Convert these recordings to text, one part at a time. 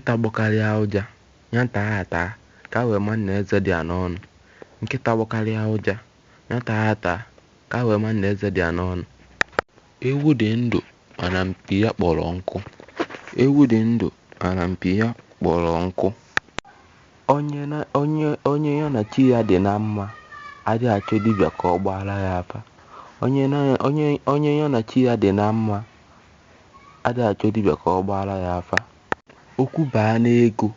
Nkịta gbọkarịa ụja, ya taa ataa ka e wee ma na eze dị ya n'ọnụ. Nkịta gbọkarịa ụja, ya taa ataa ka e wee ma na eze dị ya n'ọnụ. Ewu dị ndụ mana mpi ya kpọrọ nkụ. Ewu dị ndụ mana mpi ya kpọrọ nkụ. Onye na onye onye ya na chi ya dị na mma adịghị achọ dibịa ka ọ gbaara ya afa. Onye na onye onye ya na chi ya dị na mma adịghị achọ dibịa ka ọ gbaara ya afa. Okwu baa n'ego,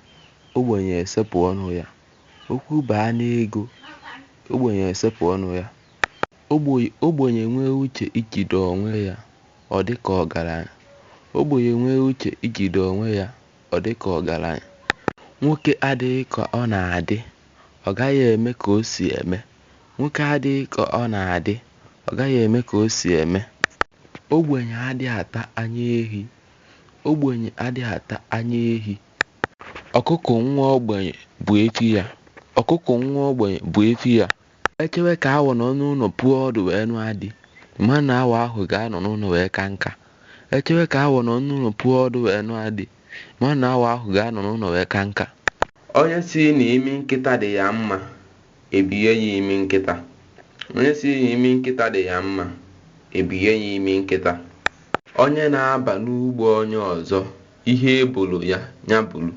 ogbenye esepụ ọnụ ya. Okwu baa n'ego, ogbenye esepụ ọnụ ya. Ogbenye nwee uche ijide onwe ya, ọ dị ka ọgaranya. Ogbenye nwee uche ijide onwe ya, ọ dị ka ọgaranya. Nwoke adịghị ka ọ na-adị, ọ gaghị eme ka o si eme. Nwoke adịghị ka ọ na-adị, ọ gaghị eme ka o si eme. Ogbenye adịghị ata anya ehi. Ogbenye adịghị ata anya ehi. Ọkụkọ nwa ogbenye bụ efi ya. Ọkụkọ nwa ogbenye bụ efi ya. Echewe ka awọ nọ n'ụlọ puo ọdụ wee nụa di, ma na awọ ahụ ga-anọ n'ụlọ wee ka nka. Echewe ka awọ nọ n'ụlọ puo ọdụ wee nụa di, ma na awọ ahụ ga-anọ n'ụlọ wee ka nka. Onye si na imi nkịta dị ya mma, ebie ya imi nkịta. Onye si na imi nkịta dị ya mma, ebie ya imi nkịta. Onye na-aba n'ugbo onye ọzọ, ihe ebolo ya, ya buru.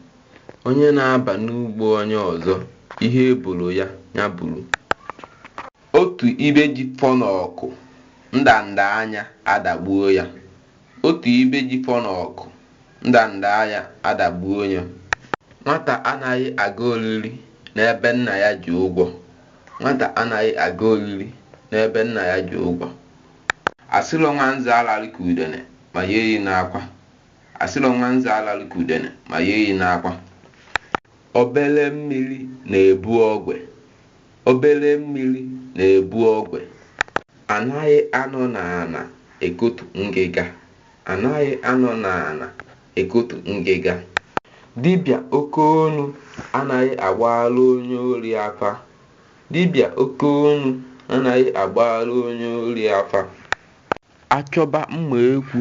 Onye na-aba n'ugbo onye ọzọ, ihe ebolo ya, ya buru. Otu ibe ji fọ n'ọkụ, ndanda anya adagbuo ya. Otu ibe ji fọ n'ọkụ, ndanda anya adagbuo ya. Nwata anaghị aga oriri n'ebe nna ya ji ụgwọ. Nwata anaghị aga oriri n'ebe nna ya ji ụgwọ. Asịrọ nwanze alalụ ka udene ma ya eyi n'akwa. Asịrọ nwanze alalụ ka udene ma ya eyi n'akwa. Obele mmiri na-ebu ogwe. Obele mmiri na-ebu ogwe. Anaghị anọ n'ana ekotu ngịga. Anaghị anọ n'ana ekotu ngịga. Dibịa oke onu anaghị agbara onye ori afa. Dibịa oke onu anaghị agbara onye ori afa. Achọba mma ekwu.